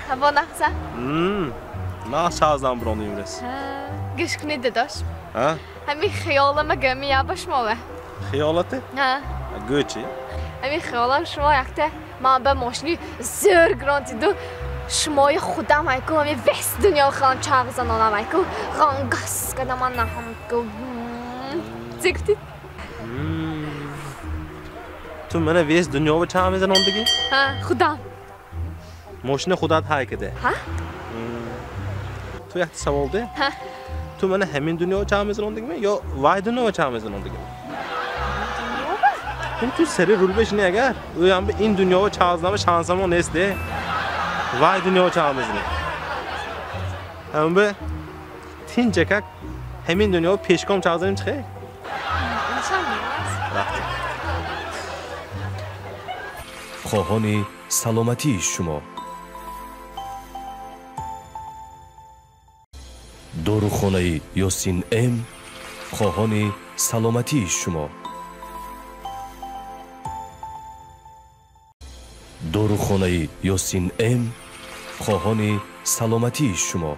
Ҳаво нағза? Нағз чағздан бирондим имрӯз. Гӯш кунед, дадош. Ҳамин хиёлама гӯмия ба шумова. Хиёлате? Гӯ чӣ? Ҳамин хиёлам шумо якта ман ба мошини зӯр гирон диду шумои худам айку ҳамин вес дунё хелам чағ занонам айку ғангас када ман наҳам ку. Чӣ гуфтид? Ту мана вес дунёва чағ мезанондагӣ? Ҳа, худам. Мошина худат ҳай каде? Ҳа. Ту якта савол де? Ҳа. Ту мана ҳамин дунёва чағ мезанондагиме ё вай дунёва чағ мезанондагиме? Ту сари рул бешини агар, ӯям ин дунёва чағ занама шансамо нест де. Вай дунёва чағ мезанӣ. Ҳамин бе тинҷакак ҳамин дунёва пешком чағ занем чӣ хел? Хоҳони саломатии шумо. Дорухонаи Ёсин М хоҳони саломатии шумо. Дорухонаи Ёсин М хоҳони саломатии шумо.